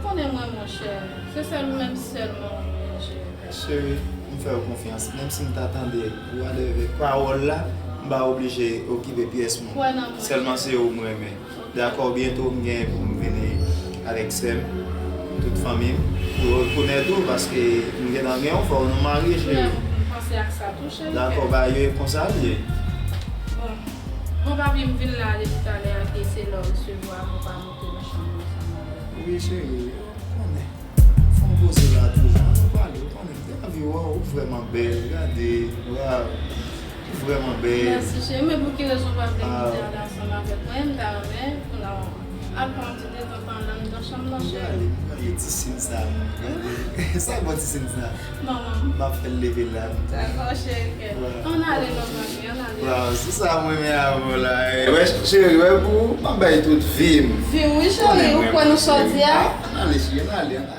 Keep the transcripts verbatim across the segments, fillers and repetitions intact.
Konnen mwen, monchè, se sèl ou menm sèlman ou mwen jere. Cheri, m fè w konfyans. Menm si m ta tande bwa dèyè pawòl la, m pa oblije okipe pyès moun. Kwè nan mwen. Sèlman se ou m renmen. Dakò, byento m gen pou m vini avèk sè m, tout fanmi m, pou yo rekonèt ou, paske m gentan gen yon fò nou marye, cheri. M panse ak sa tou, cheri. Dakò, ba yo e konsa l ye. Bon, bon, papi, m vin la depi talè a, ke se lè w resevwa m, ou pa monte nan chanm nan ansanm avèk mwen. Wi, cheri, ou konnen. Fò m poze la tou. An nou pale, ou konnen. Te anvi wè w, ou vrèman bèl, gade, waw. Ou vrèman bèl. Mèsi, cheri. Men pou ki rezon w pa vle monte ale ansanm avèk mwen? M ta renmen pou n al pran yon ti detant anndan chanm nan, cheri. M prale, m prale. Ti sin sa, mwen, gade. Sa k ba w ti sin sa? Manman m. M ap fè l leve la. Dakò, cheri, kè. Wè. Ann ale non, manmi, ann ale. Waw, se sa mwen renmen avè w la. Wè, cheri, wè pou ou, m ap bay tout vi m. Vi w, wi, cheri, ou kwè nan sa w di a? Ann ale, cheri, ann ale, ann ale.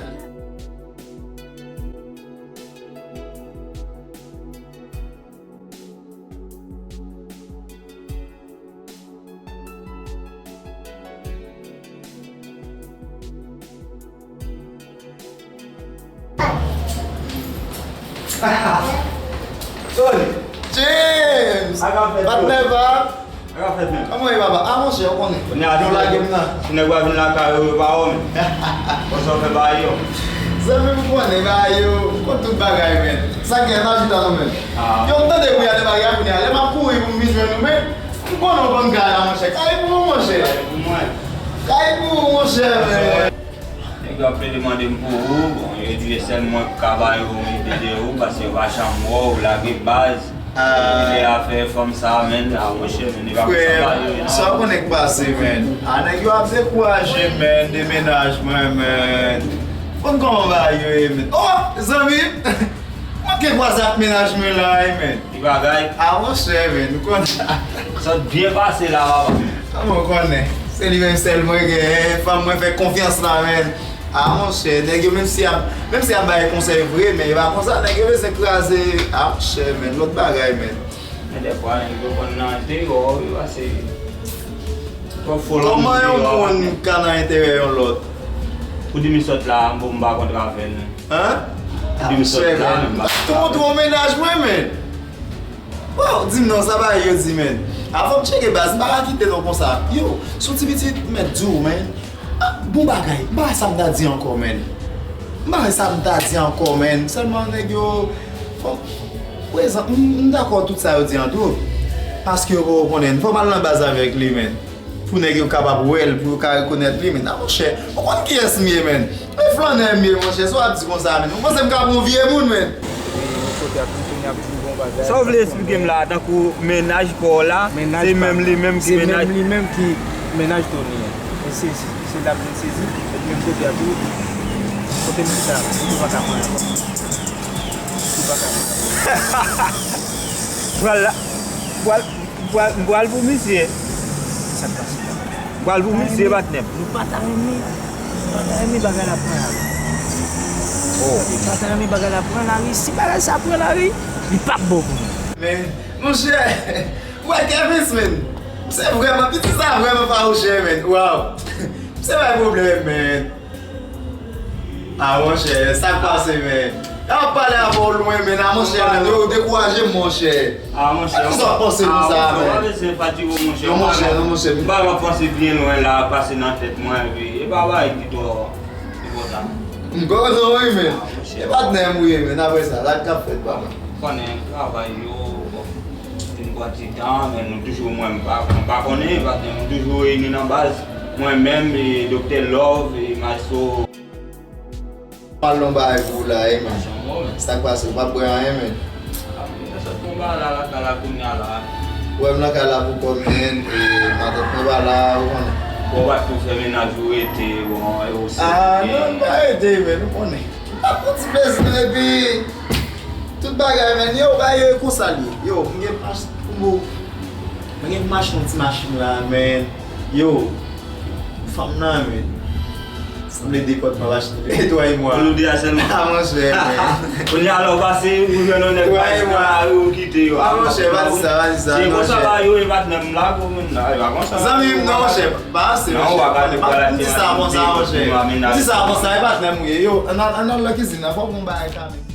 Tony! James! Patnè pa! Sa k ap fèt, Tony? Sa k ap fèt menm? Kòman w ye, papa? A, monchè, ou konnen. Kounye a, yo lage m nan. Si nèg yo vin lakay ou, yo pa wè w menm. Konsa w fè bagay yo. Zanmi m, ou konnen bagay yo, m konn tout bagay, men. Sa k gen nan chita nou menm? Ah. Yo, m tande bri a nan bagay la kounye a. Lè m ap kouri pou m vin jwenn ou, men, m konnen w konn kay la, monchè. Kay pou ou, monchè. Kay pou mwen. Kay pou ou, monchè, men. Nèg yo ap plede mande m pou ou, bon, yo di se sèl mwen k ka ba yo ide de ou, paske yo pa janm wè w lage baz. Ah. Lè afè fanm sa, men, a, monchè, men, li pa konsa ba yo, non. Sa w konnen k pase, men. A, nèg yo ap dekouraje, men, de mennaj mwen, men. Konn kòman ba yo ye, men. Oh, zanmi! Manke kwaze ak mennaj mwen la, wi, men. Ti bagay. A, monchè, men, nou konn sa. Sa t byen pase la, papa. Kòman w konnen? Se li menm sèl mwen gen, fanm mwen fè konfyans la, men. A, monchè, nèg yo, menm si y ap, menm si y ap bay konsèy vre, men e pa konsa, nèg yo bezwen kraze. A, monchè, men, lòt bagay, men. Men dèfwa, nèg yo konn nan deyò, yo ase twòp fò lòt moun deyò. Kòman yon moun ka nan enterè yon lòt? Pou di m sòt la, m pa kontre avè l, non. Hein? Di m sòt la, men m pa. Tou montre w mennaj mwen, men. Waw, di m non, sa pa yo di, men. Avan m tcheke baz, m pa ka kite non konsa. Yo, sou ti pitit, m mèt di w, men. Ah, bon bagay, m pa wè sa m ta di ankò, men. M pa wè sa m ta di ankò, men. Sèlman nèg yo, fò, prezan, m, m dakò tout sa yo di an tou. Paske yo poko konnen, fò m al nan baz avèk li, men. Pou nèg yo kapab wè l, pou yo ka rekonèt li, men. A, monchè, ou konn kiyès m ye, men. Men flannè m ye, monchè, sa w ap di konsa, men. Ou panse m ka pran yon vye moun, men. Sa w vle esplike m la, tankou mennaj pa w la, se menm li menm ki mennaj. Se menm li menm ki mennaj Tony an. E se, se, se dam nan sezi, epi menm kote a tou, kote m chita, ou pa ka pran ankò. Ou pa ka pran ankò. Pral la, pral. M pral, m pral pou misye. Sa k pase? M pral pou misye, patnè m. Nou pa ta renmen, nou pa ta renmen bagay la pran lari. Oh. Nou pa ta renmen bagay la pran lari. Si bagay sa pran lari, li p ap bon pou nou. Men, monchè, ou wè Kevins, men. Se vrèman, pitit sa vrèman fawouchè, men. Waw. Se pa pwoblèm, men. A, monchè, sa k pase, men? Y ap pale avè w lwen, men, a, monchè, men, yo dekouraje m, monchè. A, monchè, kisa w panse konsa, men? A, monchè, w pa bezwen fatige w, monchè. Non, monchè, non, monchè. M pa, m ap panse byen lwen la, pase nan tèt mwen, epi, e pa bagay ki twò enpòtan. M kontan, wi, men. A, monchè. E patnè m, wi, men, apre sa, sa k ap fèt, papa? Konnen travay yo, bon, vin pran ti tan, men nou toujou, mwen, m pa, m pa konnen, patnè, nou toujou reyini nan baz. Mwen menm, e Doktè Love, e Maestro. Pral nan bagay pou ou la, e, men. Sa k pase, ou p ap bwè anyen, men. A, mwen sot nan bagay la, lakay la, kounye a la. Ou wè m lakay la poukò, men, e, matant mwen pa la, ou konnen. Bon, w pa t pou fè mennaj ou rete, bon, e, ou se. A, non, m pa rete, men, ou konnen. M ap pran ti plezi m, epi tout bagay, men, yo, bagay yo e konsa l ye. Yo, m gen pas, pou m, mwen gen machin, yon ti machin la, men, yo, fanm nan, men. Sanble de kòd m ap achte. Twa e mwa. Pou nou de a sèlman. Ah, monchè, men. Kounye a, lè w pase, ou jwenn yon nèg pase nan lari, ou kite yo. Ah, monchè, pa di sa, pa di sa, monchè. Se konsa bagay yo ye, patnè m la, pou moun la, e pa konsa. Zanmi m, non, monchè, pa se, monchè. Non, ou pa gade pou la di sa konsa, monchè. Di sa konsa, e patnè m ou ye. Yo, ann al, ann al nan kizin nan, fò w gon bagay kanmenm.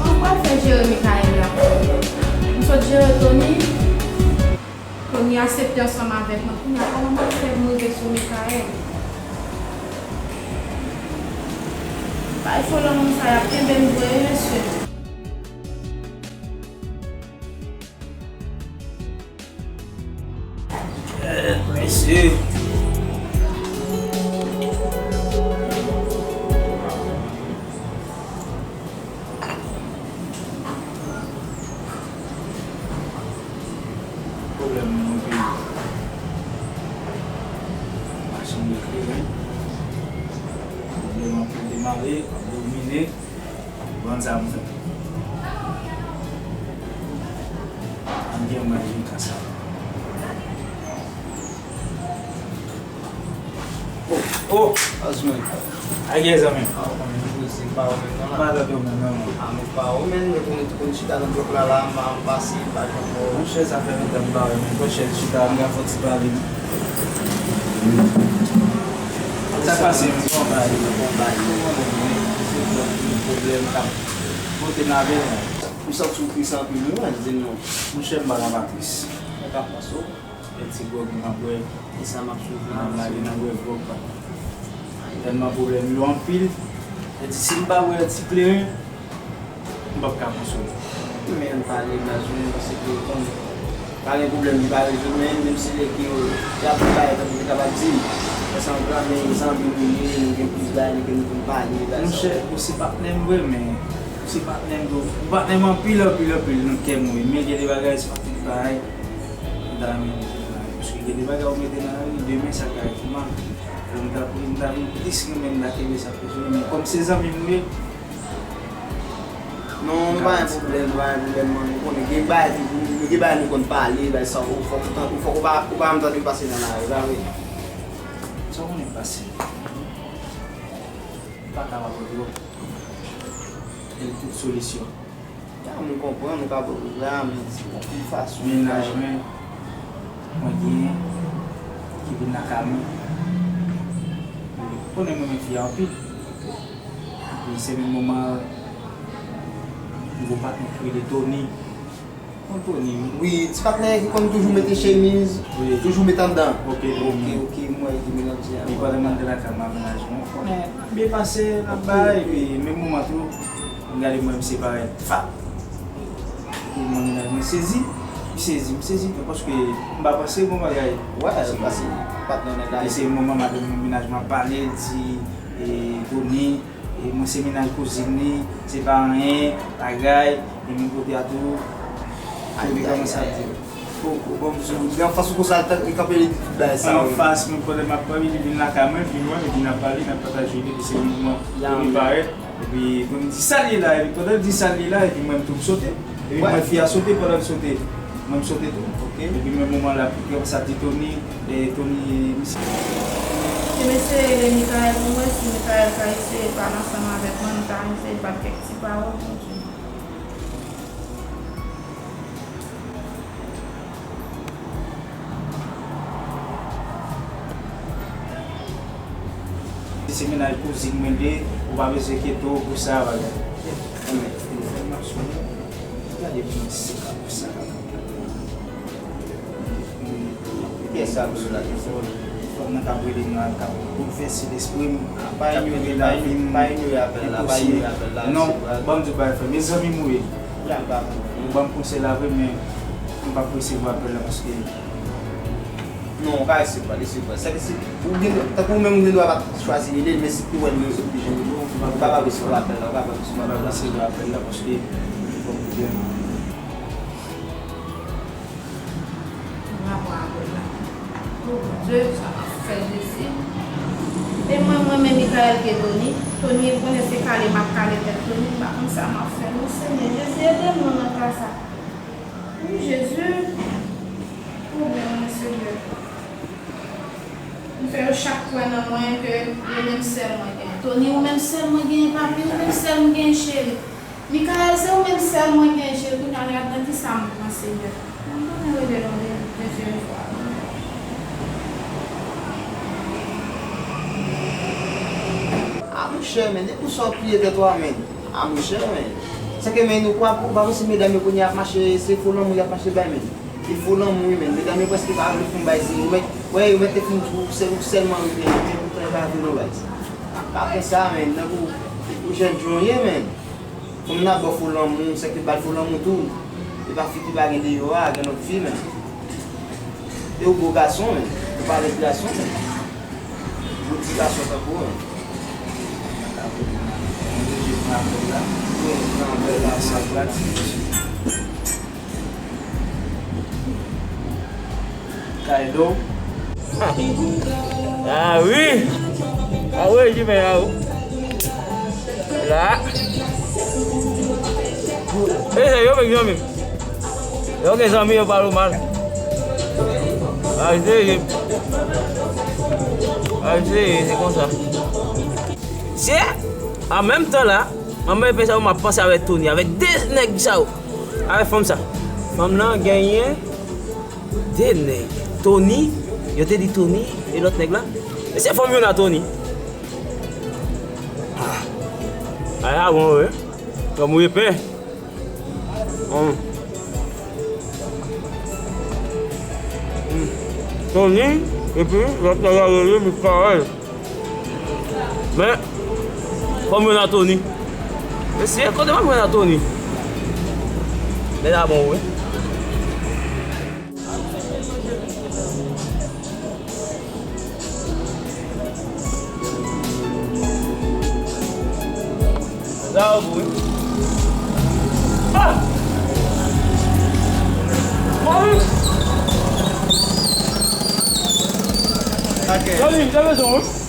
Mwen pral fè jere Mikaèl la. M sot jere Tony. Tony aksepte ansanm avèk mwen. Kounye a, kòman m ap fè m rive sou Mikaèl? Bay fo lanmou sa, y ap kenbe m vre, wi, mesye. Eh, mesye. Pwoblèm nan peyi. Machin yo kleren. Pwoblèm anpil demare, ap domine. Bon, sa m fè. Ann gen mwen jwenn ka sa. Oh, oh, Azwen. Ay, gen zanmi. Ah, ou konnen nou prese, pa ou menm nan la. Pa lòt ou menm nan. Ah, men pa ou menm, nou konnen tou konn chita nan blòk la, la, m pa, m pase, pa janm wè w. Monchè, sa fè lontan m pa wè, men monchè, chita, m ka fè ti pale. Sa pase, m konn bay, m konn bay, ou konnen, men se pwoblèm k ap pote m avè m. M santi w tris anpil, wi, mwen, di m non. Monchè, m pa ka pa tris. Sa ka pase w. Kèk ti gwòg m ap bwè. E sa m ap soufri. M ap lage nan bwè gwòg pa. Tèlman pwoblèm yo anpil. Sa di, si m pa bwè ti kleren, m p ap ka konsole. Men ann pale, baz, mwen, paske ou konnen, pa gen pwoblèm ki pa rezoud, men menm si nèg yo, y ap bay, tankou te kapab di m, men sa m pran, men zanmi nou ye, nou gen plis bagay, nou gen nou konn pale, bagay sa. Monchè, ou se patnè m vre, men ou se patnè m tou. Ou patnè m anpil, anpil, anpil nan kè m, wi. Men gen de bagay, se pa tout bagay. Mwen ta renmen mete nan lari. Paske gen de bagay ou mete nan lari, demen sa ka ret mal. Alò, m ta, m ta vin plis renmen, m ta kenbe sa plis renmen. Men kòm se zanmi m ou ye. Non, nou pa gen pwoblèm, nou pa gen pwoblèm, man. Ou konnen, gen bagay ki, gen bagay nou konn pale, bagay sa, ou fòk, ou fòk, ou pa, ou pa janm tande m pase nan lari, pa vre? Sa w konnen k pase? M pa kapab wè w. Gen tout solisyon. Ya, mwen konprann, ou ka pran pwoblèm, men di yon pil fason. Mennaj mwen, mwen genyen, ki vin lakay mwen. Ou konnen mwen renmen fi a anpil. Epi se menm moman, m gon patnè ki rele Tony. Ou konnen Tony, wi. Wi, ti patnè ki konn toujou mete chemiz, wi, toujou met anndan. Ok, ok, ok, m wè ki melanje a. Li pandan mwen te lakay mwen ak mennaj mwen, ou konnen, n ap byen pase, n ap bay, epi menm moman tou, m gade mwen, m separe, fap. Epi mwen, mennaj mwen sezi, m sezi, m sezi tou, paske m pa panse bon bagay. Wè, paske patnè nèg la. Epi se moman madanm mwen, mennaj mwen ap pale, l di, e, Tony, e mwen se mennaj kouzin li, se pa anyen, bagay, e menm kote a tou, epi kòmanse ap di. Ou, ou, bon, m di w, li anfas ou konsa, li kanpe, li di tout bagay sa yo. Anfas mwen, pandan m ap pale, li vin lakay mwen, epi mwen, epi n ap pale, n ap pataje ide, epi se moman Tony parèt, epi pou m di sa l ye la, epi pandan l di sa l ye la, epi mwen tou m sote, epi mwen fi a sote, pandan l sote, mwen m sote tou. Ok. Epi menm moman la, epi kòmanse ap di Tony, e Tony, misye. Ke mesye rele Mikaèl pou mwen, si Mikaèl ka eseye pale ansanm avèk mwen, m ta eseye pale kèk ti pawòl pou di. Se mennaj kouzin mwen li ye, ou pa bezwen enkyete w pou sa, bagay. Gade pou mwen, se pa pou sa. Kiyès sa pou sou la telefòn? Fanm nan k ap rele m la, k ap boulvèse lespri m, k ap mete lavi m enposib. Non, ban m di w bagay, frè m, e zanmi m ou ye. Ou ban m konsèy la vre, men m p ap resevwa apèl la paske. Non, ou ka resevwa l, resevwa l. Sèke si ou gen, tankou ou menm ou gen dwa pa t chwazi rele l, men si ou wè l oblije rele w, ou kapab resevwa apèl la, ou kapab resevwa apèl la. M p ap resevwa apèl la paske m gen pwoblèm. Bravo a Bòl la. Bondye, sa m ap fè, Jezi. E mwen, mwen menm, Mikaèl ke Tony. Tony, ou konnen se kale m ap kale tèt Tony. M pa konn sa m ap fè, non, Senyè. Jezi, ede m, non, nan ka sa. Wi, Jezi. Ou bon, Senyè. M fè yo chak kwè nan mwen ke yo menm sèl mwen genyen. Tony, ou menm sèl mwen genyen, papi, ou menm sèl m genyen, cheri. Mikaèl, se ou menm sèl mwen genyen, cheri. Kounye a, gad nan kisa m pran, Senyè. M konnen rele non de, de Jewova. A monchè, men, depi w sa w piye tèt ou a, men. A monchè, men. Sèke, men, nou pa, ou pa panse medam yo kounye a ap mache, se fo lanmou y ap mache bay, men. Se fo lanmou, wi, men. Medam yo prèske pa vle fè yon bay serye. Ou mèt, wè, yo mèt te fin di w, se ou sèlman yo te, te, te, te, pa vle yon bay. Pa fè sa, men. Tankou, ou jèn jan w ye, men. Fanm nan ap ba w fo lanmou, sèke ba l fo lanmou tou. E pa fi ki pa gen deyò a, gen lòt fi, men. E ou bo gason, men. Ou pa lèd gason, men. Ou ti gason tankou, men. Kay do. Ah wi. Ah wi, Jimen, ah wi. La. E se yo menm, yo menm. Yo gen zanmi, yo pale w mal. Ay, se ye. Ay, se ye, se konsa. Se, an menm tan la, an menm tan sa, m ap panse avèk Tony, avèk de nèg sa yo. Avèk fanm sa. Fanm nan genyen de nèg. Tony, yo te di Tony, e lòt nèg la. E se fanm yo nan Tony. Ah. Ay, a bon, wi. Fanm ou epè. Hum. Hum. Tony, epi, lòt nèg la rele Mikaèl. Men, fò m jwenn a Tony. Mesye, kote m ap jwenn a Tony? Men a bon, wi. Sa yo pou wi. Ah! Mami! Ok. Mami, m te bezwen w wi.